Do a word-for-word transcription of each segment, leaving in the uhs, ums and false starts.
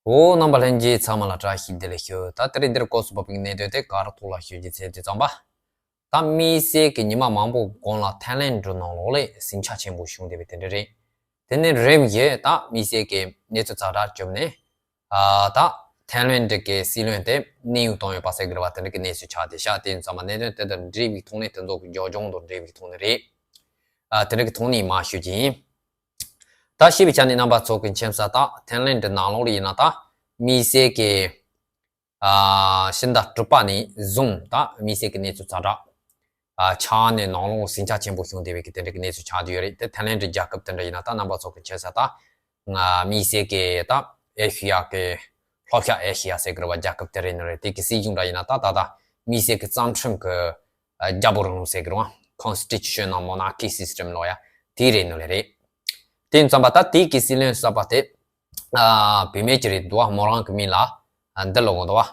འོ། རྣམ་པ་ལྷན་རྒྱས་ཚང་མ་ལ་བཀྲ་ཤིས་བདེ་ལེགས་ཞུ། ད་དེ་རིང་འདིར་སྐོར་སུ་བབས་པའི་གནད་དོན་དེ་ག་རེ་ཐོག་ལ་ཞུ་རྒྱུ་ཟེར་དུས་ཙམ་པ། ད་དམིགས་བསལ་གྱི་ཉི་མ་མང་པོ་གོང་ལ་ཐའི་ལེན་ཌི་ནང་ལོགས་ལ་ཟིང་ཆ་ཆེན་པོ་བྱུང་བསྡད་པའི་དེ་འདྲ་རེད། དེ་ནས་རིམ་བཞིན་ད་དམིགས་བསལ་གྱི་གནས་ཚུལ་ཛ་དྲག་བྱུང་ནས། ཨ། ད་ཐའི་ལེན་ཌི་གི་སྲིད་བློན་དེ་གནས་དབྱུང་བཏང་ཡོད་པ་ཟེར་གྱི་རེད་བ། དེ་འདྲ་གི་གནས་ཚུལ་ཆགས་བསྡད་ཤག་དེ་ཡིན་ཙམ་པ་གནད་དོན་དེ་དང་འབྲེལ་བའི་ཐོག་ནས་དེ་ཚོ་གི་རྒྱབ་ལྗོངས་དང་འབྲེལ་བའི་ཐོག་ནས་རེད། ཨ། དེ་འདྲ་གི་ཐོག་ནས་མར་ཞུ་གི་ཡིན། ད་ཤེས་པའི་ཆ་ནས་རྣམ་པ་ཚོ་གི་མཁྱེན་གསལ། ད་ཐའི་ལེན་ཌི་ནང་ལོགས་ལ་ཡིན་ན་ད་དམིགས་བསལ་གྱི། ཨ། ཕྱི་ཟླ་དྲུག་པ་ནས་བཟུང་ད་དམིགས་བསལ་གྱི་གནས་ཚུལ་ཛ་དྲག་ཨ། ཆགས་ནས་ནང་ལོགས་ཟིང་ཆ་ཆེན་པོ་བྱུང་བསྡད་པའི་གི་དེ་འདྲ་གི་གནས་ཚུལ་ཆགས་བསྡད་ཡོད་རེད། དེ་ཐའི་ལེན་ཌི་རྒྱལ་ཁབ་དེ་འདྲ་ཡིན་ན་ད་རྣམ་པ་ཚོ་གི་མཁྱེན་གསལ། ད་ང་དམིགས་བསལ་གྱི་ད་ཨེ་ཤི་ཡ་གི་ལྷོ་ཤར་ཨེ་ཤི་ཡ་ཟེར་གི་རེད་བ། རྒྱལ་ཁབ་དེ་རེད་ནི་རེད། དེ་གི་སྲིད་གཞུང་འདྲ་ཡིན་ན་ད་ད་ད་དམིགས་བསལ་གྱི་བརྩམས་སྒྲུང་གི་ཨ། རྒྱལ་པོ་རིང་ལུགས་ཟེར་གི་རེད་བ། Constitutional Monarchy System ལོ་ཡ་དེ་རེད་ནི་ལེ་རེད། དེ་ཡིན་ཙམ་པ་ད་དེ་གི་སྲིད་བློན་གསར་པ་དེ། ཨ། བུད་མེད་ཅིག་རེད་འདུག་བ། མོ་རང་གི་མིང་ལ་ཨ། འདི་ལབ་དགོས་འདུག་བ།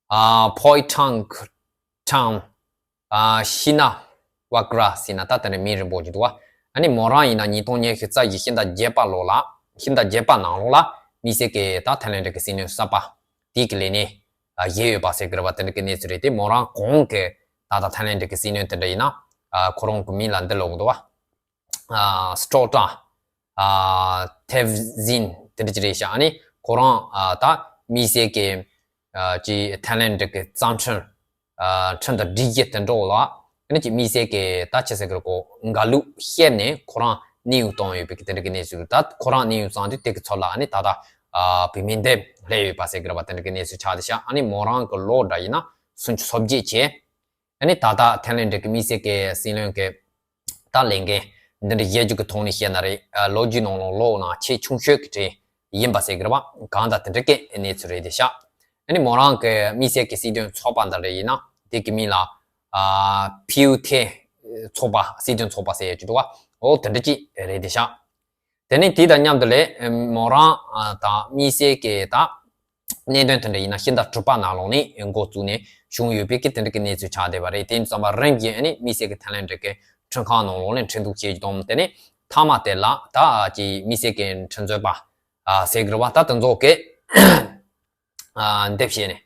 ཨ། Phoichung Cham། ཨ། Shinawatra ཟེར་ན་ད་དེ་འདྲ་མིང་རིང་པོ་ཅིག་འདུག་བ། ཨ་ནི་མོ་རང་ཡིན་ན་ཉིས་སྟོང་ཉི་ཤུ་རྩ་བཞི་ཕྱི་ཟླ་བརྒྱད་པ་ལོ་ལ། ཕྱི་ཟླ་བརྒྱད་པ་ནང་ལོགས་ལ་དམིགས་བསལ་གྱི་ད་ཐའི་ལེན་ཌི་གི་སྲིད་བློན་གསར་པ་དེ་གི་ལས་གནས་ཨ། བཞེས་ཡོད་པ་ཟེར་གི་རེད་བ། དེ་འདྲ་གི་གནས་ཚུལ་རེད། དེ་མོ་རང་གོང་གི་ད་ད་ཐའི་ལེན་ཌི་གི་སྲིད་བློན་དེ་འདྲ་ཡིན་ན། ཨ། ཁོ་རང་གི་མིང་ལ་འདི་ལབ་དགོས་འདུག་བ། ཨ། Srettha། ཨ། Thavisin དེ་འདྲ་ཅིག་རེད་ཤག་ཨ་ནི་ཁོ་རང་ཨ། ད་དམིགས་བསལ་གྱི་ཨ། ཅིག་ཐའི་ལེན་ཌི་གི་བརྩམས་སྒྲུང་ཨ། ཁྲིམས་དང་སྒྲིག་གཞི་དེ་འདྲ་ལ་ཨ་ནི་ཅིག་དམིགས་བསལ་གྱི་ད་ཆི་ཟེར་གི་རེད་གོ། དགའ་ལུགས་བཤད་ནས་ཁོ་རང་གནས་དབྱུང་བཏང་ཡོད་པའི་གི་དེ་འདྲ་གི་གནས་ཚུལ། ད་ཁོ་རང་གནས་དབྱུང་བཏང་དུས་དེ་གི་ཚབ་ལ་ཨ་ནི་ད་ད་ཨ། བུད་མེད་འདི་སླེབས་ཡོད་པ་ཟེར་གི་རེད་བ། དེ་འདྲ་གི་གནས་ཚུལ་ཆགས་བསྡད་ཤག་ཨ་ནི་མོ་རང་གི་ལོ་འདྲ་ཡིན་ན་སུམ་ཅུ་སོ་བརྒྱད་བྱས། ཨ་ནི་ད་ལྟ་ཐའི་ལེན་ཌི་གི་དམིགས་བསལ་གྱི་སྲིད་བློན་གྱི་ད་ལས་འགན་འདི་འདྲ་བཞེས་རྒྱུ་གི་ཐོག་ནས་བཤད་ན་རེད། ཨ། ལོ་རྒྱུས་ནང་ལོགས་ལོ་ནང་ཆེས་ཆུང་ཤོས་ཀྱི་གྲས་ཡིན་པ་ཟེར་གི་རེད་བ། གང་ལྟར་དེ་འདྲ་གི་གནས་ཚུལ་རེད་བསྡད་ཤག་ཨ་ནི་མོ་རང་གི་དམིགས་བསལ་གྱི་སྲིད་དོན་ཚོགས་པ་འདི་འདྲ་ཡིན་ན་དེ་གི་མིང་ལ་ཨ། ཕིའུ་ཐེ་ཚོགས་པ། སྲིད་དོན་ཚོགས་པ་ཟེར་ཡ་ཅིག་འདུག་བ། འོ་དེ་འདྲ་ཅིག་རེད་བསྡད་ཤག་དེ་ནས་དེ་དང་མཉམ་དུ་ལས་མོ་རང་ཨ། དང་དམིགས་བསལ་གྱི་ད་གནད་དོན་དེ་འདྲ་ཡིན་ན་ཕྱི་ཟླ་དྲུག་པ་ནང་ལོགས་ནས་འགོ་བཙུགས་ནས་བྱུང་ཡོད་པའི་གི་དེ་འདྲ་གི་གནས་ཚུལ་ཆགས་བསྡད་པ་རེད། དེ་ཙམ་པ་རིམ་བཞིན་ཨ་ནི་དམིགས་བསལ་གྱི་ཐའི་ལེན་ཌི་གི་ཁྲིམས་ཁང་ནང་ལོགས་ནས་ཁྲིམས་གཏུག་བྱེད་ཀྱི་འདུག་དེ་ནས་མཐའ་མ་དེ་ལ་ད་ཅིག་དམིགས་བསལ་གྱི་ཁྲིམས་རྩོད་པ་ཨ། ཟེར་གི་རེད་བ། ད་དེ་ཚོ་གི་ཨ། འདེབས་བྱས་ནས།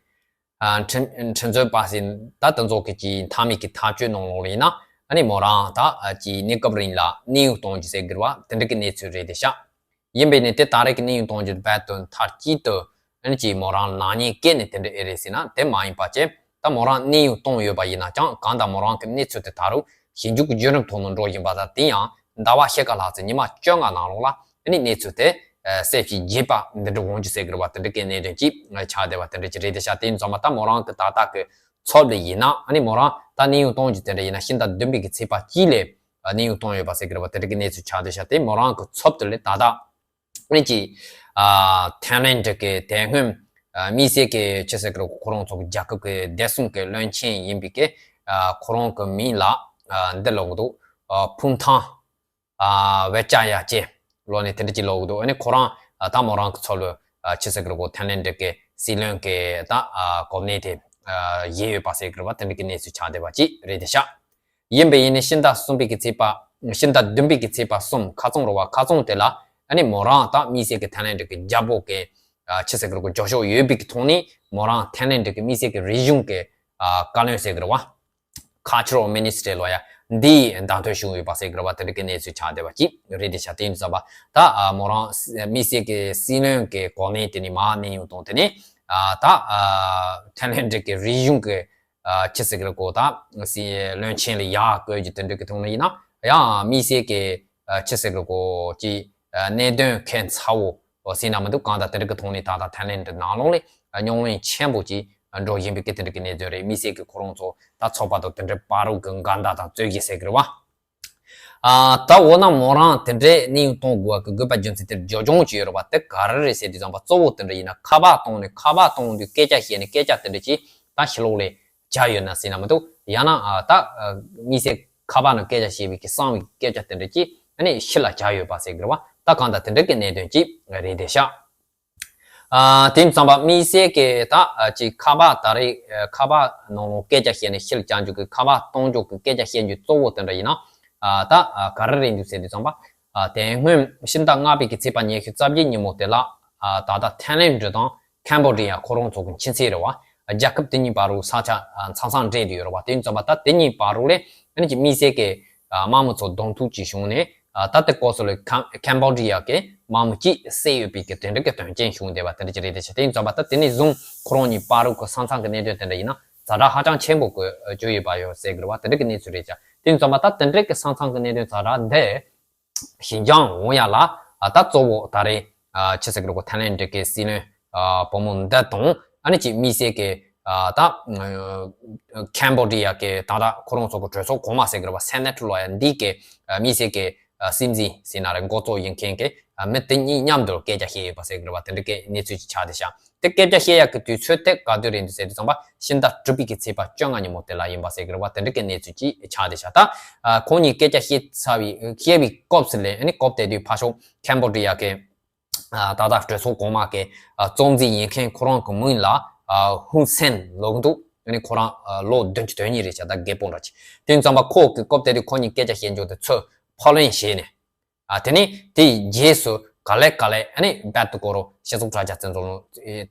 ཨ། ཁྲིམས་ཁྲིམས་རྩོད་པ་ཟེར་ད་དེ་ཚོ་གི་ཅིག་མཐའ་མའི་གི་ཐག་གཅོད་ནང་ལོགས་ལ་ཡིན་ན་ཨ་ནི་མོ་རང་ད་ཅིག་གནས་སྐབས་རིང་ལ་གནས་དབྱུང་གཏོང་རྒྱུ་ཟེར་གི་རེད་བ། དེ་འདྲ་གི་གནས་ཚུལ་རེད་བསྡད་ཤག་ཡིན་པས་ནས་དེ་ད་རེས་ཀྱི་གནས་དབྱུང་གཏོང་རྒྱུ་རྦད་དེ་མཐའ་གཅིག་ཏུ་ཨ་ནི་ཅིག་མོ་རང་ནག་ཉེས་བཀལ་ནས་དེ་འདྲ་ཨེ་རེད་ཟེར་ན་དེ་མ་ཡིན་པ་བྱས། ད་མོ་རང་གནས་དབྱུང་གཏོང་ཡོད་པ་ཡིན་ན་ཀྱང་གང་ལྟར་མོ་རང་གི་གནས་ཚུལ་དེ་ད་རུང་ཞིབ་འཇུག་གི་བརྒྱུད་རིམ་ཐོག་ནས་འགྲོ་བཞིན་པ་དང་། དེ་ཡང་ཟླ་བ་ཕྱེད་ཀ་ལྷག་ཙམ་ཉི་མ་བཅོ་ལྔ་ནང་ལོགས་ལ་ཨ་ནི་གནས་ཚུལ་དེ་གསལ་བཤད་རྒྱས་པ་འདི་འདྲ་འོང་རྒྱུ་ཟེར་གི་རེད་བ། དེ་འདྲ་གི་གནད་དོན་ཅིག་ཆགས་བསྡད་པ་དེ་འདྲ་ཅིག་རེད་བསྡད་ཤག་དེ་ཡིན་ཙང་མ་ད་མོ་རང་གི་ད་ལྟ་གི་ཚབ་ལ་ཡིན་ན་ཨ་ནི་མོ་རང་ད་གནས་དབྱུང་གཏོང་རྒྱུ་དེ་འདྲ་ཡིན་ན་ཕྱི་ཟླ་བདུན་པའི་གི་ཚེས་པ་གཅིག་ལ་གནས་དབྱུང་གཏོང་ཡོད་པ་ཟེར་གི་རེད་བ། དེ་འདྲ་གི་གནས་ཚུལ་ཆགས་བསྡད་ཤག་དེ་མོ་རང་གི་ཚབ་དེ་ལ་ད་ལྟ་ཨ་ནི་ཅིག་ཨ། ཐའི་ལེན་ཌི་གི་དེ་སྔོན་ཨ། དམིགས་བསལ་གི་ཆི་ཟེར་གི་རེད་གོ། ཁོ་རང་ཚོ་གི་རྒྱལ་ཁབ་གི་བདེ་སྲུང་གི་བློན་ཆེན་ཡིན་པའི་གི་ཨ། ཁོ་རང་གི་མིང་ལ་ཨ། འདི་ལབ་གི་འདུག་ཨ། ཕུང་ཐང་ཨ། བེ་ཅ་ཡ་ཅེ་ལབ་ནས་དེ་འདྲ་ཅིག་ལབ་གི་འདུག་ཨ་ནི་ཁོ་རང་ཨ། ད་མོ་རང་གི་ཚབ་ལ་ཨ། ཆི་ཟེར་གི་རེད་གོ། ཐའི་ལེན་ཌི་གི་སྲིད་བློན་གི་ད་ཨ། གོ་གནས་དེ་ཨ། བཞེས་ཡོད་པ་ཟེར་གི་རེད་བ། དེ་འདྲ་གི་གནས་ཚུལ་ཆགས་བསྡད་པ་ཅིག་རེད་བསྡད་ཤག་ཡིན་པས་ཡིན་ནའི་ཕྱི་ཟླ་གསུམ་པའི་གི་ཚེས་པ། ཕྱི་ཟླ་བདུན་པའི་གི་ཚེས་པ་གསུམ་ཁ་རྩང་རེད་བ། ཁ་རྩང་དེ་ལ་ཨ་ནི་མོ་རང་ད་དམིགས་བསལ་གི་ཐའི་ལེན་ཌི་གི་རྒྱལ་པོ་གི་ཨ། ཆི་ཟེར་གི་རེད་གོ། མགྱོགས་ཤོག་ཡོད་པའི་གི་ཐོག་ནས་མོ་རང་ཐའི་ལེན་ཌི་གི་དམིགས་བསལ་གི་རིག་གཞུང་གི་ཨ། བཀའ་བློན་ཟེར་གི་རེད་བ། Cultural Ministry ལབ་ཡ་འདི་བདམས་ཐོན་བྱུང་ཡོད་པ་ཟེར་གི་རེད་བ། དེ་འདྲ་གི་གནས་ཚུལ་ཆགས་བསྡད་པ་ཅིག་རེད་བསྡད་ཤག་དེ་ཡིན་ཙང་པ་ད་ཨ། མོ་རང་དམིགས་བསལ་གི་སྲིད་བློན་གི་གོ་གནས་དེ་ནས་མར་གནས་དབྱུང་བཏང་། དེ་ནས་ཨ། ད་ཨ། ཐའི་ལེན་ཌི་གི་རིག་གཞུང་གི་ཨ། ཆི་ཟེར་གི་རེད་གོ། ད་སྲིད་བློན་ཆེན་ལ་ཡར་བསྐོ་རྒྱུ་དེ་འདྲ་གི་ཐོག་ནས་ཡིན་ན་ཡང་དམིགས་བསལ་གི་ཨ། ཆི་ཟེར་གི་རེད་གོ། ཅིག་ཨ། གནད་དོན་ཁྱད་མཚར་བོ་ཟེར་ན་མི་འདུག་གང་ལྟར་དེ་འདྲ་གི་ཐོག་ནས་ད་ལྟ་ཐའི་ལེན་ཌི་ནང་ལོགས་ལ་ཨ། ཉམས་མྱོང་ཆེན་པོ་ཅིག་འགྲོ་བཞིན་པའི་གི་དེ་འདྲ་གི་གནད་དོན་རེད། དམིགས་བསལ་གི་ཁོ་རང་ཚོ་ད་ཚོགས་པ་དང་དེ་འདྲའི་བར་དུ་གི་འགལ་ཟླ་དང་རྩོད་གཞི་ཟེར་གི་རེད་བ། ཨ། ད་འོ་ན་མོ་རང་དེ་འདྲའི་གནས་དབྱུང་གཏོང་དགོས་པ་གི་དགོས་པ་རྒྱུ་མཚན་དེར་རྒྱབ་ལྗོངས་ཅིག་ཡོད་རེད་བ། དེ་ག་རེ་རེད་ཟེར་དུས་ཙམ་པ་གཙོ་བོ་དེ་འདྲ་ཡིན་ན་ཁ་པར་གཏོང་ནས་ཁ་པར་གཏོང་དུས་སྐད་ཆ་བཤད་ནས་སྐད་ཆ་དེ་འདྲ་ཅིག་ད་ཕྱི་ལོགས་ལ་བརྒྱབ་ཡོད་ན་ཟེར་ན་མི་འདུག་ཡང་ན་ཨ། ད་ཨ། དམིགས་བསལ་ཁ་པར་ནང་སྐད་ཆ་བཤད་པའི་གི་གསང་བའི་སྐད་ཆ་དེ་འདྲ་ཅིག་ཨ་ནི་ཕྱི་ལ་བརྒྱབ་ཡོད་པ་ཟེར་གི་རེད་བ། ད་གང་ལྟར་དེ་འདྲ་གི་གནད་དོན་ཅིག་རེད་བསྡད་ཤག་ཨ། དེ་ཙམ་པ་དམིགས་བསལ་གྱི་ད་ཨ། ཅིག་ཁ་པར་ད་རེས་ཨ། ཁ་པར་ནང་ལོགས་སྐད་ཆ་བཤད་ནས་ཕྱིར་བཅར་རྒྱུ་གི་ཁ་པར་གཏོང་རྒྱུ་གི་སྐད་ཆ་བཤད་རྒྱུ་གཙོ་བོ་དེ་འདྲ་ཡིན་ན། ཨ། ད་ཨ། ག་རེ་རེད་འདུག་ཟེར་དུས་ཙམ་པ། ཨ། དེ་སྔོན་ཕྱི་ཟླ་ལྔ་པའི་གི་ཚེས་པ་ཉི་ཤུ་རྩ་བརྒྱད་ཉིན་མོ་དེ་ལ་ ཨ་ད་ལྟ་ཐའི་ལེན་ཌི་དང་ཁེམ་བོ་ཌི་ཡ་ཁོ་རང་ཚོ་གི་ཁྱིམ་མཚེས་རེད་བ། རྒྱལ་ཁབ་དེ་གཉིས་བར་དུ་ས་ཆ་ཨ་མཚམས་མཚམས་འབྲེལ་དུ་ཡོད་རེད་བ། དེ་ཡིན་ཙང་པ་ད་དེ་གཉིས་བར་དུ་ལས་ཨ་ནི་ཅིག་དམིགས་བསལ་གྱི་ཨ་དམག་མི་ཚོ་གདོང་ཐུག་ཅིག་བྱུང་ནས། ཨ་ད་ལྟ་སྐབས་སུ་ལ་ཁེམ་ཁེམ་བོ་ཌི་ཡ་གི་དམག་མི་གཅིག་བསད་ཡོད་པའི་གི་དེ་འདྲ་གི་དོན་རྐྱེན་བྱུང་བསྡད་པ་དེ་འདྲ་ཅིག་རེད། དེ་ཆ་དེ་ཡིན་ཙང་པ་ད་དེ་ནས་བཟུང་ཁོ་རང་གཉིས་བར་དུ་གི་ས་མཚམས་གི་གནད་དོན་དེ་འདྲ་ཡིན་ན་ཛ་དྲག་ཧ་ཅང་ཆེན་པོ་གི་བྱུང་ཡོད་པ་ཡོད་ཟེར་གི་རེད་བ། དེ་འདྲ་གི་གནས་ཚུལ་རེད་ཅག་དེ་ཡིན་ཙང་པ་ད་དེ་འདྲ་གི་ས་མཚམས་གི་གནད་དོན་ཛ་དྲག་འདི་ཞི་འཇམ་འོང་ཡ་ལ་ཨ་ད་གཙོ་བོ་ད་རེས་ཨ་ཆི་ཟེར་གི་རེད་གོ། ཐའི་ལེན་ཌི་གི་སྲིད་བློན་ཨ་བུ་མོ་འདི་དང་ཨ་ནི་ཅིག་དམིགས་བསལ་གི་ཨ་ད་ཁེམ་བོ་ཌི་ཡ་གི་ད་ལྟ་ཁོ་རང་ཚོ་གི་གྲོས་ཚོགས་གོང་མ་ཟེར་གི་རེད་བ། སེ་ནེ་ཊི་ལོ་ཡ་འདི་གི་ཨ་དམིགས་བསལ་གི་ཨ་སྲིད་འཛིན་ཟེར་ན་རེད། འགོ་གཙོ་ཡིན་མཁན་གི་ཨ་མི་དེ་གཉིས་མཉམ་དུ་སྐད་ཆ་བཤད་ཡོད་པ་ཟེར་གི་རེད་བ། དེ་འདྲ་གི་གནས་ཚུལ་ཅིག་ཆགས་བསྡད་ཤག་དེ་སྐད་ཆ་བཤད་ཡག་གི་དུས་ཚོད་དེ་ག་དུས་རེད་འདུག་ཟེར་དུས་ཙམ་པ་ཕྱི་ཟླ་དྲུག་པའི་གི་ཚེས་པ་བཅོ་ལྔ་ཉིན་མོ་དེ་ལ་ཡིན་པ་ཟེར་གི་རེད་བ། དེ་འདྲ་གི་གནས་ཚུལ་ཅིག་ཆགས་བསྡད་ཤག་ད་ཨ་ཁོང་གཉིས་སྐད་ཆ་བཤད་ཚར་བའི་བཤད་པའི་སྐབས་སུ་ལས་ཨ་ནི་སྐབས་དེ་དུས་ཕར་ཕྱོགས་ཁེམ་བོ་ཌི་ཡ་གི་ཨ་ད་ལྟ་གྲོས་ཚོགས་གོང་མ་གི་ཨ་གཙོ་འཛིན་ཡིན་མཁན་ཁོ་རང་གི་མིང་ལ་ཨ་ཧུན་སེན་ལབ་གི་འདུག་ཨ་ནི་ཁོ་རང་ཨ་ལོ་བདུན་ཅུ་དོན་གཉིས་རེད་ཤག་ད་རྒད་པོ་འདྲ་ཅིག་དེ་ཡིན་ཙམ་པ་ཁོ་གི་སྐབས་དེ་དུས་ཁོ་གཉིས་སྐད་ཆ་བཤད་འཇོག་དེ་ཚོས་ཕབ་ལེན་བྱས་ནས། ཨ་དེ་ནས་དེའི་རྗེས་སུ་ག་ལེ་ག་ལེ་ཨ་ནི་རྦད་དེ་ཁོ་རང་སྤྱི་ཚོགས་དྲ་རྒྱ་བཙན་འཛུལ་ལུང་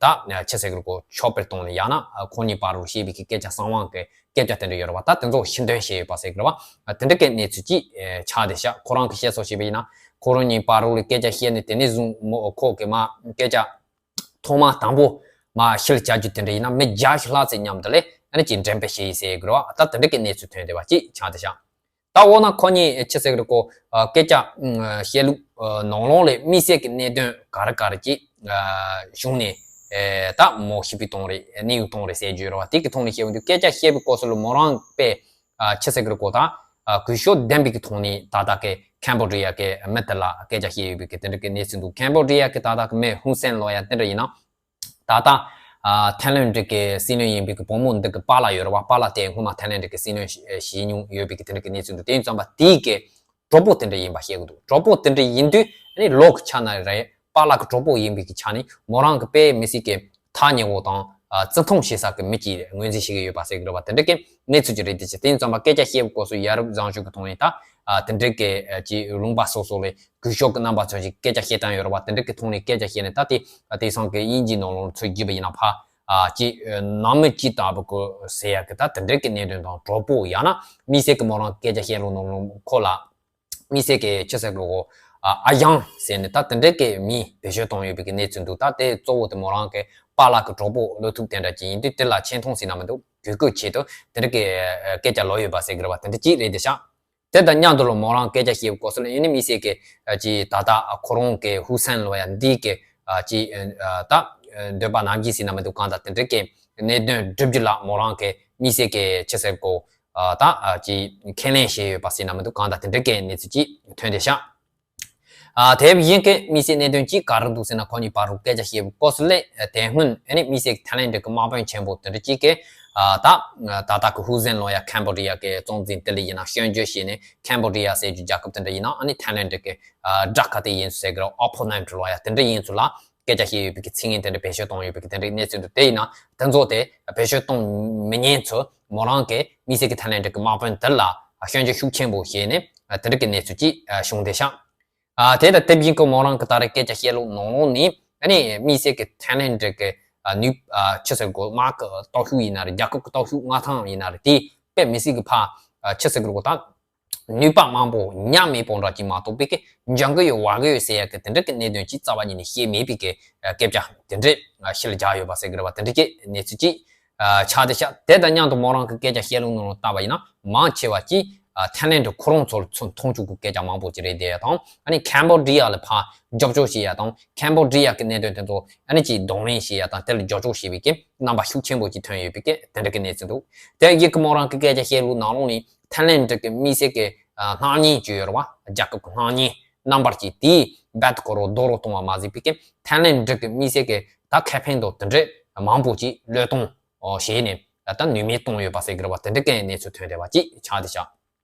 ད་ཆི་ཟེར་གི་རེད་གོ། ཕྱོགས་བེར་གཏོང་ནས་ཡང་ན་ཁོང་གཉིས་བར་དུ་བཤད་པའི་གི་སྐད་ཆ་གསང་བ་གི་སྐད་ཆ་དེ་འདྲ་ཡོད་རེད་བ། ད་དེ་ཚོ་ཕྱིར་འདོན་བྱས་ཡོད་པ་ཟེར་གི་རེད་བ། དེ་འདྲ་གི་གནས་ཚུལ་ཅིག་ཆགས་བསྡད་ཤག་ཁོ་རང་གི་བཤད་སྲོལ་བྱས་པ་ཡིན་ན་ཁོ་རང་གཉིས་བར་དུ་ལ་སྐད་ཆ་བཤད་ནས་དེ་ནས་བཟུང་མོ་ཁོ་གི་མ་སྐད་ཆ་ཐོག་མ་དང་པོ་མ་ཕྱིར་བཅར་རྒྱུ་དེ་འདྲ་ཡིན་ན་མི་བརྒྱ་ཞིག་ལྷག་ཙམ་མཉམ་དུ་ལས་ཨ་ནི་ཅིག་འགྲེམས་སྤེལ་བྱས་ཡིན་ཟེར་གི་རེད་བ། ད་དེ་འདྲ་གི་གནས་ཚུལ་ཐོན་བསྡད་པ་ཅིག་ཆགས་བསྡད་ཤག་ད་འོ་ན་ཁོ་གཉིས་ཆི་ཟེར་གི་རེད་གོ། སྐད་ཆ་བཤད་ལུགས་ནང་ལོགས་ལས་དམིགས་བསལ་གྱི་གནད་དོན་ག་རེ་ག་རེ་ཅིག་བྱུང་ནས་ད་མོ་ཤི་བའི་གཏོང་རེད། གནས་ཡུལ་གཏོང་རེད་ཟེར་རྒྱུ་རེད་བ། དེ་གི་ཐོག་ནས་བཤད་ཡོང་དུས་སྐད་ཆ་བཤད་པའི་སྐབས་སུ་ལ་མོ་རང་པས་ཆི་ཟེར་གི་རེད་གོ། ད་གུས་ཞབས་ལྡན་པའི་གི་ཐོག་ནས་ད་ལྟ་གི་ཁེམ་བོ་ཌི་ཡ་གི་མི་དེ་ལ་སྐད་ཆ་བཤད་ཡོད་པའི་གི་དེ་འདྲ་གི་གནས་ཚུལ་འདུག་ཁེམ་བོ་ཌི་ཡ་གི་ད་ལྟ་གི་མི་ཧུན་སེན་ལོ་ཡ་དེ་འདྲ་ཡིན་ན། ད་ལྟ་ཨ་ཐའི་ལེན་ཌི་གི་སྲིད་བློན་ཡིན་པའི་གི་བུ་མོ་འདི་གི་པཱ་ལགས་ཡོད་རེད་བ། པཱ་ལགས་དེ་སྔོན་མ་ཐའི་ལེན་ཌི་གི་སྲིད་བློན་བྱས་མྱོང་ཡོད་པའི་གི་དེ་འདྲ་གི་གནས་ཚུལ་འདུག་དེ་ཡིན་ཙང་པ་དེའི་གི་གྲོགས་པོ་དེ་འདྲ་ཡིན་པ་བཤད་གི་འདུག་གྲོགས་པོ་དེ་འདྲ་ཡིན་དུས་ཨ་ནི་ལོ་གི་ཆ་ནས་རེད། པཱ་ལགས་གི་གྲོགས་པོ་ཡིན་པའི་གི་ཆ་ནས་མོ་རང་གི་དཔེ་མི་སྲིད་གི་ཐག་ཉེ་བོ་དང་ཨ་བརྩི་མཐོང་བྱེད་ས་གི་མི་གཅིག་ངོས་འཛིན་བྱེད་ཀྱི་ཡོད་པ་ཟེར་གི་རེད་བ། དེ་འདྲ་གི་གནས་ཚུལ་ཅིག་རེད། དེ་ཅི་དེ་ཡིན་ཙང་པ་སྐད་ཆ་བཤད་པའི་སྐབས་སུ་ཡ་རབས་བཟང་སྤྱོད་ཀྱི་ཐོག་ནས་ད་ཨ་དེ་འདྲ་གི་ཨ་ཅིག་ལུང་པ་སོ་སོ་ལས་གུས་ཞབས་ཀྱི་རྣམ་པ་ཚོ་ཞིག་སྐད་ཆ་བཤད་སྟངས་ཡོད་རེད་བ། དེ་འདྲ་གི་ཐོག་ནས་སྐད་ཆ་བཤད་ནས་ད་དེ་དེང་སང་གི་དབྱིན་ཇིའི་ནང་ལོགས་ཚུར་བསྒྱུར་བ་ཡིན་ན་ཕ་ཨ་ཅིག་ནང་མི་ཅིག་ལྟ་བུ་གི་ཟེར་ཡ་གི་ད་དེ་འདྲ་གི་གནད་དོན་དང་གྲོགས་པོ་ཡང་ན་དམིགས་བསལ་གི་མོ་རང་སྐད་ཆ་བཤད་ལུགས་ནང་ལོགས་ཁོ་ལ་དམིགས་བསལ་གི་ཆི་ཟེར་གི་གོ། ཨ་ཨ་ཞང་ཟེར་ནས་ད་དེ་འདྲ་གི་མིང་བེད་སྤྱོད་གཏོང་ཡོད་པའི་གི་གནས་ཚུལ་འདུག་ད་དེ་གཙོ་བོ་དེ་མོ་རང་གི་པཱ་ལགས་གི་གྲོགས་པོ་བློ་ཐུབ་དེ་འདྲ་ཅིག་ཡིན་དུས་དེ་ལ་ཆེ་མཐོང་ཟེར་ན་མི་འདུག་གུས་བཀུར་ཆེད་དུ་དེ་འདྲ་གི་ཨ་སྐད་ཆ་ལབ་ཡོད་པ་ཟེར་གི་རེད་བ། དེ་འདྲ་ཅིག་རེད་དེ་ཤག་དེ་དང་མཉམ་དུ་ལ་མོ་རང་སྐད་ཆ་བཤད་པའི་སྐབས་སུ་ལ་ཡིན་ནི་དམིགས་བསལ་གྱི་ཨ་ཅིག་ད་ལྟ་ཁོ་རང་གི་ཧུ་སན་ལོ་ཡ་འདི་གི་ཨ་ཅིག་ཨ་ད་འདོད་པ་ནམ་རྒྱུན་ཟེར་ན་མི་འདུག་གང་ལྟར་དེ་འདྲ་གི་གནད་དོན་བསྒྲུབ་རྒྱུ་ལ་མོ་རང་གི་དམིགས་བསལ་གྱི་ཆི་ཟེར་གོ། ཨ་ད་ཨ་ཅིག་ཁས་ལེན་བྱས་ཡོད་པ་ཟེར་ན་མི་འདུག་གང་ལྟར་དེ་འདྲ་གི་གནས་ཚུལ་ཅིག་ཐོན་བསྡད་ཤག་ཨ་དེ་བཞིན་གྱི་དམིགས་བསལ་གནད་དོན་གཅིག་ག་རེ་འདུག་ཟེར་ན་ཁོ་གཉིས་བར་དུ་སྐད་ཆ་བཤད་པའི་སྐབས་སུ་ལས་དེ་སྔོན་ཨ་ནི་དམིགས་བསལ་ཐའི་ལེན་ཌི་གི་དམག་དཔོན་ཆེན་པོ་དེ་འདྲ་གཅིག་གིས་ཨ་ད་ད་ལྟ་གི་ཧུ་སན་ལོ་ཡ་ཁེམ་བོ་ཌི་ཡ་གི་གཙོ་འཛིན་དེ་ལ་ཡིན་ན་སྐྱོན་བརྗོད་བྱས་ནས་ཁེམ་བོ་ཌི་ཡ་ཟེར་རྒྱུ་རྒྱལ་ཁབ་དེ་འདྲ་ཡིན་ན་ཨ་ནི་ཐའི་ལེན་ཌི་གི་ཨ་དགྲ་ག་དེ་ཡིན་ཟེར་གི་རེད། ཨོ་པོ་ནན་ཊི་ལོ་ཡ་དེ་འདྲ་ཡིན་ཚུལ་ལ་སྐད་ཆ་བཤད་ཡོད་པའི་གི་ཚིག་ངན་དེ་འདྲ་བེད་སྤྱོད་གཏོང་ཡོད་པའི་གི་དེ་འདྲའི་གནས་ཚུལ་འདུག་དེ་ཡིན་ན་དེ་ཚོ་དེ་བེད་སྤྱོད་གཏོང་མི་ཉན་ཚུལ་མོ་རང་གི་དམིགས་བསལ་གི་ཐའི་ལེན་ཌི་གི་དམག་དཔོན་དེ་ལ་སྐྱོན་བརྗོད་ཤུགས་ཆེན་པོ་བྱས་ནས་དེ་འདྲ་གི་གནས་ཚུལ་ཅིག་བྱུང་བསྡད་ཤག་ཨ་དེ་དང་དེ་བཞིན་གྱི་མོ་རང་གི་ད་རེས་སྐད་ཆ་བཤད་ལུགས་ནང་ལོགས་ནས་ཨ་ནི་དམིགས་བསལ་གྱི་ཐའི་ལེན་ཌི་གི་ཨ་ནུས་ཨ་ཆི་ཟེར་དགོས་དམག་གི་སྟོབས་ཤུགས་ཡིན་ན་རེད། རྒྱལ་ཁབ་ཀྱི་སྟོབས་ཤུགས་མངའ་ཐང་ཡིན་ན་རེད། དེ་དཔེ་མི་སྲིད་ཀྱི་ཕ་ཨ་ཆི་ཟེར་དགོས་ད་ནུས་པ་མང་པོ་ཉམས་མེད་པོ་འདྲ་ཅིག་མ་གཏོགས་པའི་གི་འཇང་གི་ཡོད་བ་གི་ཡོད་ཟེར་ཡ་གི་དེ་འདྲ་གི་གནད་དོན་ཅིག་རྩ་བ་ཉིད་ནས་བཤད་མེད་པའི་གི་ཨ་སྐད་ཆ་དེ་འདྲ་ཨ་ཕྱི་ལ་རྒྱག་ཡོད་པ་ཟེར་གི་རེད་བ། དེ་འདྲ་གི་གནས་ཚུལ་ཅིག་ཨ་ཆགས་བསྡད་ཤག་དེ་དང་མཉམ་དུ་མོ་རང་གི་སྐད་ཆ་བཤད་ལུགས་ནང་ལ་བལྟས་པ་ཡིན་ན་མང་ཆེ་བ་ཅིག་ཨ་ཐའི་ལེན་ཌི་ཁོ་རང་ཚོར་ཚུར་མཐོང་ཆུང་གི་སྐད་ཆ་མང་པོ་ཅིག་རེད་བསྡད་ཡ་དང་། ཨ་ནི་ཁེམ་བོ་ཌི་ཡ་ལ་ཕར་རྒྱབ་སྐྱོར་བྱེད་ཡ་དང་ཁེམ་བོ་ཌི་ཡ་གི་གནད་དོན་དེ་ཚོ་ཨ་ནི་ཅིག་གདོང་ལེན་བྱེད་ཡ་དང་དེ་ལ་རྒྱབ་སྐྱོར་བྱེད་པའི་གི་རྣམ་པ་ཤུགས་ཆེན་པོ་ཅིག་ཐོན་ཡོད་པའི་གི་དེ་འདྲ་གི་གནས་ཚུལ་འདུག་དེ་ཡིན་གི་མོ་རང་གི་སྐད་ཆ་བཤད་ལུགས་ནང་ལོགས་ནས་ཐའི་ལེན་ཌི་གི་དམིགས་བསལ་གི་ཨ་སྣང་བརྙན་ཅིག་ཡོད་རེད་བ། རྒྱལ་ཁབ་གི་སྣང་བརྙན་རྣམ་པར་ཅིག་དེས་རྦད་དེ་ཁོ་རང་རྡོག་རོལ་གཏོང་བ་མ་ཟད་པའི་གི་ཐའི་ལེན་ཌི་གི་དམིགས་བསལ་གི་ད་ཁེ་ཕན་དང་དེ་འདྲ་མང་པོ་ཅིག་བློས་གཏོང་བྱས་ནས་ད་ནུས་མེད་གཏོང་ཡོད་པ་ཟེར་གི་རེད་བ། དེ་འདྲ་གི་གནས་ཚུལ་ཐོན་བསྡད་པ་ཅིག་ཆགས་བསྡད་ཤག་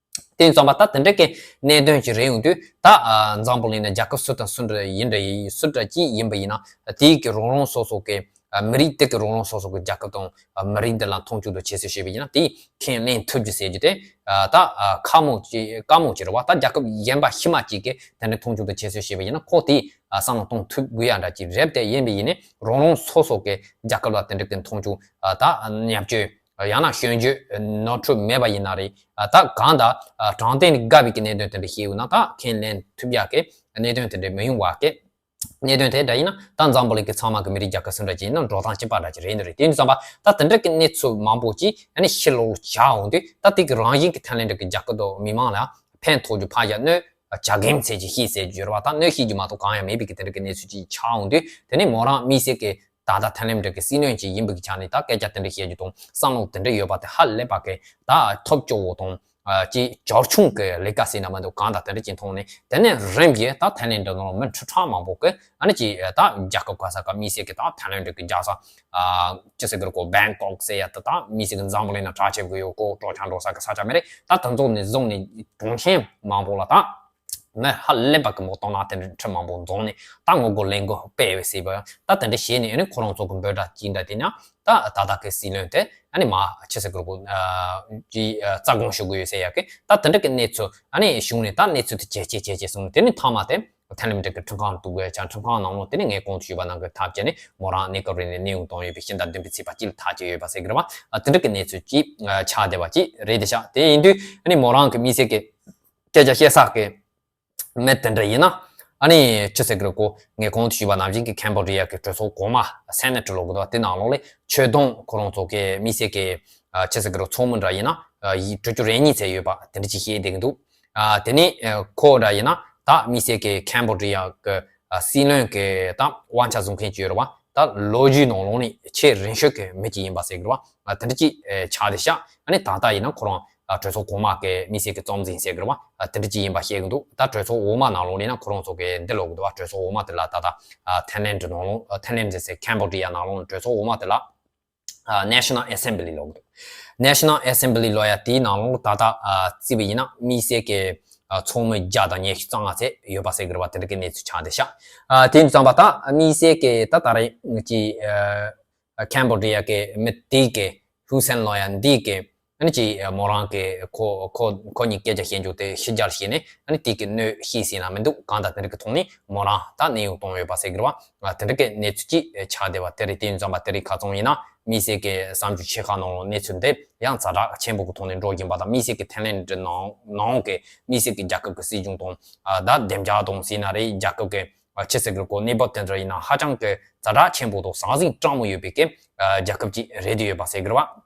དེ་ཡིན་ཙང་པ་ད་དེ་འདྲ་གི་གནད་དོན་ཅིག་རེད་ཡོང་དུས་ད་ཨ་འཛམ་བུ་གླིང་ནས་རྒྱལ་ཁབ་སུ་དང་སུ་འདྲ་ཡིན་འདྲ་ཡིན་སུ་འདྲ་ཅིག་ཡིན་པ་ཡིན་ན་དེའི་གི་རང་རང་སོ་སོ་གི་ ཨ་མི་རིགས་དེ་གི་རང་རང་སོ་སོ་གི་རྒྱལ་ཁབ་དང་ཨ་མི་རིགས་འདི་ལ་མཐོང་ཆུང་དུ་བྱེད་སྲོལ་བྱས་པ་ཡིན་ན། དེ་ཁས་ལེན་ཐུབ་རྒྱུ་ཟེར་རྒྱུ་དེ་ཨ་ད་ཨ་ཁག་མོ་ཅིག་དཀའ་མོ་ཅིག་རེད་བ། ད་རྒྱལ་ཁབ་གཞན་པ་ཕྱི་མ་ཅིག་གིས་དེ་འདྲ་མཐོང་ཆུང་དུ་བྱེད་སྲོལ་བྱས་པ་ཡིན་ན། ཁོ་དེ་ཨ་བསམ་བློ་གཏོང་ཐུབ་དགོས་ཡ་འདྲ་ཅིག་རེད་དེ། ཡིན་པ་ཡིན་ནའི་རང་རང་སོ་སོ་གི་རྒྱལ་ཁབ་ལ་དེ་འདྲ་གི་མཐོང་ཆུང་ཨ་ད་བརྙས་བཅོས་ཡང་ན་སྐྱོན་བརྗོད་ནོར་འཁྲུལ་མེད་པ་ཡིན་ན་རེད། ཨ་ད་གང་ལྟར་ཨ་དྲང་བདེན་ནས་དགའ་བའི་གི་གནད་དོན་དེ་འདྲ་ཞིག་ཡོད་ན། ད་ཁས་ལེན་ཐུབ་ཡག་གི་གནད་དོན་དེ་འདྲ་མི་ཡོང་བ་གི་གནད་དོན་དེ་འདྲ་ཡིན་ན། ད་འཛམ་བུ་གླིང་གི་ཚང་མ་གི་མི་རིགས་རྒྱལ་ཁབ་སུ་འདྲ་ཅིག་ཡིན་ན་འགྲོ་སྟངས་གཅིག་པ་འདྲ་ཅིག་རེད་འདུག་རེད། དེ་ཡིན་དུས་ཙམ་པ་ད་དེ་འདྲ་གི་གནས་ཚུལ་མང་པོ་ཅིག་ཨ་ནི་ཕྱི་ལོགས་བཞག་འོང་དུས། ད་དེ་གི་རང་བཞིན་གི་ཐའི་ལེན་ཌི་གི་རྒྱལ་ཁབ་དང་མི་མང་ལ་ཕན་ཐོགས་རྒྱུ་ཕར་བཞག་གནོད་བྱ་གེམ་ཚད་ཅིག་ཤེས་ཟེར་རྒྱུ་རེད་བ། ད་གནོད་ཤེས་རྒྱུ་མ་གཏོགས་གང་ཡང་མེད་པའི་གི་དེ་འདྲ་གི་གནས་ཚུལ་ཅིག་ཆགས་འོང་དུས། དེ་ནས་མོ་རང་དམིགས་བསལ་གི་ད་ལྟ་ཐའི་ལེན་ཌི་གི་སྲིད་བློན་ཅིག་ཡིན་པའི་གི་ཆ་ནས་ད་སྐད་ཆ་དེ་འདྲ་བཤད་རྒྱུ་དང་བསམ་བློ་དེ་འདྲ་ཡོད་པ་དེ་ཧ་ལས་པ་གི་ད་ཐབས་སྐྱོ་བོ་དང་ཨ་ཅིག་འབྱོར་ཆུང་གི་ལས་ཀ་ཟེར་ན་མི་འདུག་གང་ལྟར་དེ་འདྲ་ཅིག་མཐོང་ནས། དེ་ནས་རིམ་གྱིས་ད་ཐའི་ལེན་ཌི་ནང་མི་ཁྲི་ཕྲག་མང་པོ་གི་ཨ་ནི་ཅིག་ད་རྒྱལ་ཁབ་ག་ས་ག་དམིགས་བསལ་གི་ད་ཐའི་ལེན་ཌི་གི་རྒྱལ་ས་ཨ་ཅི་ཟེར་གི་རེད་གོ། བེང་ཀོག་ཟེར་ཡ་དེ་ད་དམིགས་བསལ་གི་འཛམ་བུ་གླིང་ན་གྲགས་ཆེ་གི་ཡོད་གོ། སྤྲོ་འཆམ་འགྲོ་ས་གི་ས་ཆ་མ་རེད། ད་དེ་ཚོ་ནས་བཟུང་ནས་གྲོང་ཁྱེར་མང་པོ་ལ་ད་མི་ཧ་ལས་པ་གི་མོ་གཏོང་ན་དེ་འདྲ་ཁྲི་མང་པོ་འཛོམས་ནས་ད་ངོ་རྒོལ་ལས་འགུལ་སྤེལ་བས་ཟེར་བ། ད་དེ་འདྲ་བྱས་ནས་ཨ་ནི་ཁོ་རང་ཚོ་གི་འབོད་སྒྲ་ཅིག་འདྲ་དེ་ནས་ད་ད་ལྟ་གི་སྲིད་བློན་དེ་ཨ་ནི་མ་ཅི་ཟེར་གི་རེད་གོ། ཨ་ཅི་ཨ་རྩ་དགོངས་ཞུ་གི་ཡོད་ཟེར་ཡ་གི་ད་དེ་འདྲ་གི་གནས་ཚུལ་ཨ་ནི་བྱུང་ནས། ད་གནས་ཚུལ་དེ་ཇེ་ཆེ་ཇེ་ཆེ་སོང་ནས། དེ་ནས་མཐའ་མ་དེ་ཐའི་ལེན་ཌི་གི་ཁྲིམས་ཁང་དུ་དགོས་ཀྱང་། ཁྲིམས་ཁང་ནང་ལོགས་དེ་ནས་ངས་གོང་དུ་ཞུས་པ་ནང་གི་ཐབས་བྱས་ནས་མོ་རང་གནས་སྐབས་རིང་ནས་གནས་དབྱུང་བཏང་ཡོད་པའི་ཕྱི་ཟླ་བདུན་པའི་ཚེས་པ་གཅིག་ལ་ཐག་བཅད་ཡོད་པ་ཟེར་གི་རེད་བ། ཨ་དེ་འདྲ་གི་གནས་ཚུལ་ཅིག་ཨ་ཆགས་བསྡད་པ་ཅིག་རེད་དེ་ཤག་དེ་ཡིན་དུས་ཨ་ནི་མོ་རང་གི་དམིགས་བསལ་གི་སྐད་ཆ་བཤད་ས་གི་མི་དེ་འདྲ་ཡིན་ན། ཨ་ནི་ཅི་ཟེར་གི་རེད་གོ། ངས་གོང་དུ་ཞུས་པ་ནང་བཞིན་གི་ཁེམ་བྷོ་ཌི་ཡ་གི་གྲོས་ཚོགས་གོང་མ་སེ་ནེ་ཊི་ལབ་གི་འདུག་དེ་ནང་ལོགས་ལ་ཆོས་དོན་ཁོ་རང་ཚོ་གི་དམིགས་བསལ་གི་ཨ་ཅི་ཟེར་གི་རེད། ཚོགས་མི་འདྲ་ཡིན་ན་ཨ་ཡི་དྲུག་ཅུ་རེ་གཉིས་ཙམ་ཡོད་པ་དེ་འདྲ་ཅིག་བཤད་བསྡད་གི་འདུག་ཨ་དེ་ནས་ཨ་ཁོ་འདྲ་ཡིན་ན་ད་དམིགས་བསལ་གི་ཁེམ་བྷོ་ཌི་ཡ་གི་ཨ་སྲིད་བློན་གི་ད་དབང་ཆ་བཟུང་མཁན་ཅིག་ཡོད་རེད་བ། ད་ལོ་རྒྱུས་ནང་ལོགས་ནས་ཆེས་རིང་ཤོས་ཀྱི་མི་ཅིག་ཡིན་པ་ཟེར་གི་རེད་བ། ཨ་དེ་འདྲ་ཅིག་ཨེ་ཆགས་བསྡད་ཤག་ཨ་ནི་ད་ལྟ་ཡིན་ན་ཁོ་རང་ཨ་གྲོས་ཚོགས་གོང་མ་གི་དམིགས་བསལ་གྱི་གཙོ་འཛིན་ཟེར་གི་རེད་བ། ཨ་དེ་འདྲ་ཅིག་ཡིན་པ་བཤད་གི་འདུག་ད་གྲོས་ཚོགས་འོག་མ་ནང་ལོགས་ནས་ན་ཁོ་རང་ཚོ་གི་འདི་ལབ་གི་འདུག་བ། གྲོས་ཚོགས་འོག་མ་དེ་ལ་ད་ལྟ་ཨ་ཐའི་ལེན་ཌི་ནང་ལོགས། ཨ་ཐའི་ལེན་ཌི་ཟེར། ཁེམ་བྷོ་ཌི་ཡ་ནང་ལོགས་ནས་གྲོས་ཚོགས་འོག་མ་དེ་ལ་ཨ་National Assembly་ལབ་གི་འདུག National Assembly་ལབ་ཡ་དེའི་ནང་ལོགས་ད་ལྟ་ཨ་བརྩིས་པ་ཡིན་ན་དམིགས་བསལ་གྱི་ཨ་ཚོགས་མི་བརྒྱ་དང་ཉི་ཤུ་རྩ་ལྔ་ཙམ་ཡོད་པ་ཟེར་གི་རེད་བ། དེ་འདྲ་གི་གནས་ཚུལ་ཆགས་བསྡད་ཤག་ཨ་དེ་ཡིན་དུས་ཙམ་པ་ད་དམིགས་བསལ་གྱི་ད་ད་རེས་ཀྱི་ཨ་ཁེམ་བྷོ་ཌི་ཡ་གི་མི་དེ་གི་ཧུ་སེན་ལབ་ཡ་འདི་གི་ཨ་ནི་ཅིག་མོ་རང་གི་ཁོ་ཁོ་ཁོ་གཉིས་སྐད་ཆ་བཤད་རྒྱུ་དེ་ཕྱི་རྒྱལ་བྱས་ནས་ཨ་ནི་དེ་གི་གནོད་ཤེས་ཟིན་ན་མི་འདུག་གང་ལྟར་དེ་འདྲ་གི་ཐོག་ནས་མོ་རང་ད་གནས་དབྱུང་བཏང་ཡོད་པ་ཟེར་གི་རེད་བ། ཨ་དེ་འདྲ་གི་གནས་ཚུལ་ཅིག་ཆགས་བསྡད་པ་དེ་རེད། དེ་ཡིན་དུས་ཙམ་པ་དེ་རིང་ཁ་སང་ཡིན་ན་དམིགས་བསལ་གི་བསམ་རྒྱུ་ཆེ་ཁག་ནང་ལོགས་གནས་ཚུལ་འདི་ཡང་ཛ་དྲག་ཆེན་པོ་གི་ཐོག་ནས་འགྲོ་བཞིན་པ་དང་། དམིགས་བསལ་གི་ཐའི་ལེན་ཌི་ནང་ནང་གི་དམིགས་བསལ་གི་རྒྱལ་ཁབ་གི་སྲིད་གཞུང་དང་ཨ་ད་བདེ་འཇགས་དང་ཟེར་ན་རེད། རྒྱལ་ཁབ་གི་ཨ་ཆི་ཟེར་གི་རེད་གོ། གནས་བབ་དེ་འདྲ་ཡིན་ན་ཧ་ཅང་གི་ཛ་དྲག་ཆེན་པོ་དང་ཟང་ཟིང་སྤྲང་མོ་ཡོད་པའི་གི་ཨ་རྒྱལ་ཁབ་ཅིག་རེད་དུ་ཡོད་པ་ཟེར་གི་རེད་བ།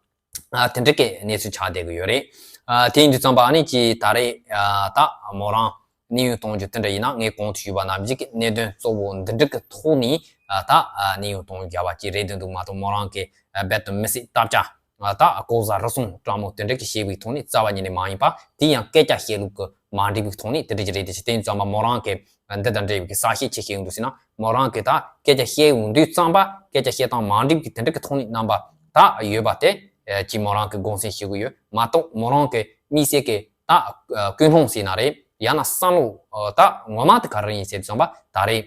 ཨ་དེ་འདྲ་གི་གནས་ཚུལ་ཆགས་བསྡད་གི་ཡོད་རེད། ཨ་དེ་ཡིན་དུས་ཙམ་པ་ཨ་ནི་ཅིག་ད་རེས་ཨ་ད་མོ་རང་གནས་དབྱུང་གཏོང་རྒྱུ་དེ་འདྲ་ཡིན་ན། ངས་གོང་དུ་ཞུས་པ་ནང་བཞིན་གི་གནད་དོན་གཙོ་བོ་འདི་འདྲ་གི་ཐོག་ནས་ཨ་ད་ཨ་གནས་དབྱུང་གཏོང་རྒྱུ་བ་ཅིག་རེད་འདུག་མ་གཏོགས། མོ་རང་གི་ཨ་རྦད་དེ་མི་སྲིད་དར་ཆ་ཨ་ད་ལྐོག་ཟ་རུལ་སུངས་སྤྲང་མོ་དེ་འདྲ་གི་བཤད་པའི་ཐོག་ནས་རྩ་བ་ཉིད་ནས་མ་ཡིན་པ། དེ་ཡང་སྐད་ཆ་བཤད་ལུགས་གི་མ་འགྲིག་པའི་ཐོག་ནས་དེ་འདྲ་ཅིག་རེད་དེ། དེ་ཡིན་ཙམ་པ་མོ་རང་གི་འདི་དང་འབྲེལ་བའི་གི་གསལ་བཤད་ཅིག་བྱེད་ཡོང་དུས་ཟེར་ན། མོ་རང་གི་ད་སྐད་ཆ་བཤད་ཡོང་དུས་ཙམ་པ་སྐད་ཆ་བཤད་སྟངས་མ་འགྲིག་གི་དེ་འདྲ་གི་ཐོག་ནས་རྣམ་པ་ད་ཡོད་པ་དེ་ཨ་ཅིག་མོ་རང་གི་དགོངས་སེལ་ཞུ་གི་ཡོད་མ་གཏོགས། མོ་རང་གི་དམིགས་བསལ་གི་ད་ཨ་ཀུན་སློང་ཟེར་ན་རེད། ཡང་ན་བསམ་བློ་ཨ་ད་ངོ་མ་དེ་ག་རེ་ཡིན་ཟེར་དུས་ཙམ་པ་ད་རེས་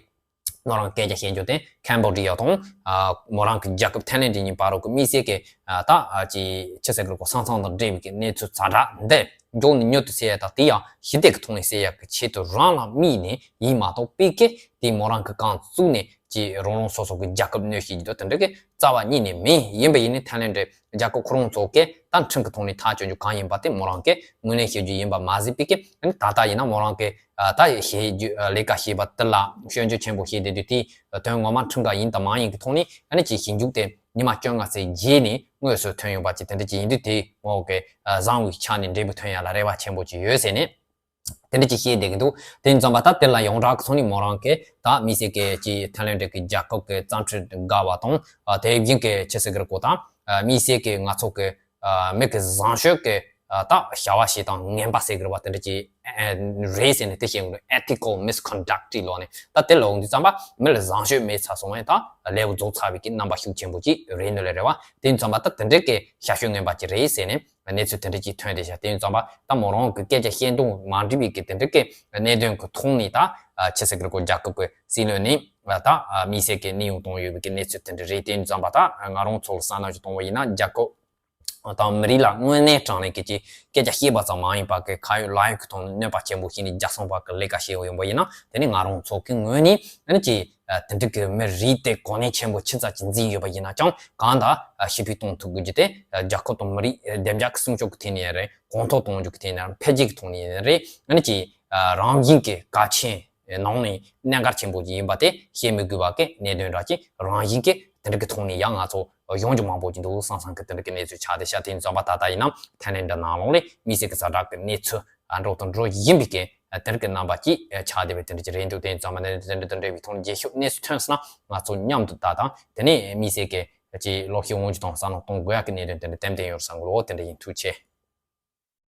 མོ་རང་སྐད་ཆ་བཤད་རྒྱུ་དེ་ཁེམ་བྷོ་ཌི་ཡ་དང་ཨ་མོ་རང་གི་རྒྱལ་ཁབ་ཐའི་ལེན་ཌི་གཉིས་བར་དུ་གི་དམིགས་བསལ་གི་ཨ་ད་ཨ་ཅིག་ཆི་ཟེར་གི་རེད་གོ། ས་མཚམས་དང་འབྲེལ་བའི་གི་གནས་ཚུལ་ཛ་དྲག་འདི་མགྱོགས་ནས་མྱུར་དུ་སེལ་ཡ་དང་། དེ་ཡང་ཞི་བདེ་གི་ཐོག་ནས་སེལ་ཡ་གི་ཆེད་དུ་རང་ལ་དམིགས་ནས་ཡིན་མ་གཏོགས། པེ་ཀིན་དེ་མོ་རང་གི་རྐང་བཙུགས་ནས་ཀྱི་རང་རང་སོ་སོ་གི་རྒྱལ་ཁབ་གནོད་བྱེད་ཀྱི་འདུག་དེ་འདྲ་གི་རྩ་བ་ཉིད་ནས་མིན། ཡིན་པ་ཡིན་ནའི་ཐའི་ལེན་ཌི་རྒྱལ་ཁབ་ཁོ་རང་ཚོ་གིས་ད་ཁྲིམས་ཀྱི་ཐོག་ནས་ཐག་གཅོད་རྒྱུ་གང་ཡིན་པ་དེ་མོ་རང་གིས་ངོས་ལེན་བྱེད་རྒྱུ་ཡིན་པ་མ་ཟད། པེ་ཀིན་ད་ལྟ་ཡིན་ན་མོ་རང་གིས་ད་བྱེད་རྒྱུ་ལས་ཀ་བྱེད་པ་དེ་ལ་སྐྱོན་བརྗོད་ཆེན་པོ་བྱེད་བསྡད་དུས། དེའི་དོན་ངོ་མ་ཁྲིམས་འགལ་ཡིན་དང་མ་ཡིན་གྱི་ཐོག་ནས་ཨ་ནི་ཅིག་ཞིབ་འཇུག་དེ་ཉི་མ་བཅོ་ལྔ་ཙམ་རྗེས་ནས་དངོས་སུ་ཐོན་ཡོང་པ་ཅིག་དེ་འདྲ་ཅིག་ཡིན་དུས། དེ་མོ་གི་བཟང་བའི་ཆ་ནས་འབྲས་བུ་ཐོན་ཡ་ལ་རེ་བ་ཆེན་པོ་ཅིག་ཡོད་ཟེར་ནས། དེ་འདྲ་ཅིག་བཤད་བསྡད་ཀྱི་འདུག་དེ་ཡིན་ཙམ་པ་ད་དེ་ལ་ཡོངས་གྲགས་ཀྱི་ཐོག་ནས་མོ་རང་གིས་ད་དམིགས་བསལ་གྱི་ཅིག་ཐའི་ལེན་ཌི་གི་རྒྱལ་ཁབ་ཀྱི་རྩ་ཁྲིམས་འགལ་བ་དང་། ཨ་དེ་བཞིན་གྱི་ཆི་ཟེར་གི་རེད་གོ། ད་ཨ་དམིགས་བསལ་གྱི་ང་ཚོ་གི་ཨ་མི་གི་བཟང་སྤྱོད་ཀྱི་ཨ་ད་བྱ་བ་བྱེད་སྟངས་ངན་པ་ཟེར་གི་རེད་བ། དེ་འདྲ་ཅིག་ཨ་རེད་ཟེར་ནས་དེ་བཤད་ཀྱི་འདུག ethical misconduct་ལབ་ནས། ད་དེ་ལབ་ཡོང་དུས་ཙམ་པ་མི་ལ་བཟང་སྤྱོད་མེད་ཚར་སོང་བས་ད་ལས་འགོ་རྫོགས་ཚར་བའི་གི་རྣམ་པ་ཤུགས་ཆེན་པོ་ཅིག་རེད་འདུག་ལེ། རེད་བ། དེ་ཡིན་ཙམ་པ་ད་དེ་འདྲ་གི་བྱ་སྤྱོད་ངན་པ་ཅིག་རེད་ཟེར་ནས། གནས་ཚུལ་དེ་འདྲ་ཅིག་ཐོན་བསྡད་ཤག་དེ་ཡིན་ཙམ་པ་ད་མོ་རང་གི་སྐད་ཆ་བཤད་སྟངས་མ་འགྲིག་པའི་གི་དེ་འདྲ་གི་གནད་དོན་གི་ཐོག་ནས་ད་ཨ་ཆི་ཟེར་གི་རེད་གོ། རྒྱལ་ཁབ་ཀྱི་སྲིད་བློན་ནས་ ད་དམིགས་བསལ་གྱི་གནས་དབྱུང་བཏང་ཡོད་པའི་གནས་ཚུལ་དེ་འདྲ་རེད། དེ་ཙམ་པ་ད་ང་རང་ཚོ་ལ་བསམ་བློ་ཞིག་གཏོང་བ་ཡིན་ན། རྒྱལ་ཁབ་དང་མི་རིགས་ལ་དངོས་གནས་དྲང་གནས་ཀྱི་སྐད་ཆ་བཤད་པ་ཙམ་མ་ཡིན་པ་གི་ཁ་ཡོད་ལག་ཡོད་ཀྱི་ཐོག་ནས་གནོད་པ་ཆེན་པོ་བྱས་ནས་རྒྱལ་སྲུང་པ་གི་ལས་ཀ་བྱས་ཡོང་བ་ཡིན་ན། དེ་ནི་ང་རང་ཚོ་གི་ངོས་ནས་ཨ་ནི་ཅིག་དེ་འདྲ་གི་མི་རིགས་དེ་གོ་གནས་ཆེན་པོ་ཆི་ཙམ་ཅིག་འཛིན་ཡོད་པ་ཡིན་ན་ཀྱང་གང་ལྟར་ཕྱིར་འབུད་གཏོང་ཐུབ་དགོས་རྒྱུ་དེ་རྒྱལ་ཁབ་དང་མི་རིགས་བདེ་འཇགས་ཀྱི་སྲུང་སྐྱོབ་ཀྱི་ཐད་ནས་རེད། གོང་མཐོར་གཏོང་རྒྱུ་གི་ཐད་ནས་རེད། འཕེལ་རྒྱས་ཀྱི་ཐོག་ནས་རེད། ཨ་ནི་ཅིག་རང་བཞིན་གྱི་གལ་ཆེན་ནང་ནས་གནད་འགག་ཆེན་པོ་ཞིག་ཡིན་པ་དེ་བཤད་མི་དགོས་པ་གི་གནད་དོན་འདྲ་ཅིག་རང་བཞིན་གྱི་དེ་འདྲ་གི་ཐོག་ནས་ཡང་ང་ཚོ་གཞུང་གི་མང་པོ་ཅིག་འདུག་བསམ་བསམ་གི་དེ་འདྲ་གི་གནས་ཚུལ་ཆགས་བསྡད་ཤག་དེ་ཡིན་ཙང་པ་ད་ལྟ་ཡིན་ན་ཐའི་ལེན་ཌི་ནང་ལོགས་ལ་དམིགས་བསལ་གྱི་ཛ་དྲག་གི་གནས་ཚུལ་ཨ་འགྲོ་དང་འགྲོ་བཞིན་པའི་གི་དེ་འདྲ་གི་རྣམ་པ་ཅིག་ཆགས་བསྡད་པའི་དེ་འདྲ་ཅིག་རེད་འདུག་དེ་ཡིན་ཙང་པ་དེ་འདྲ་དེ་འདྲ་བའི་ཐོག་ནས་རྗེས་ཤུལ་གནས་ཚུལ་ཐོན་སོང་ན་ང་ཚོ་མཉམ་དུ་ད་དང་དེ་ནས་དམིགས་བསལ་གྱི་ཅིག་ལོ་ཤས་སྔོན་ཅིག་དང་བསམ་བློ་གཏོང་དགོས་ཡག་གི་གནད་དོན་དེ་འདྲ་ཏན་ཏན་ཡོད་བསམ་གི་ལོ། དེ་འདྲ་ཡིན། ཐུགས་རྗེ་ཆེ།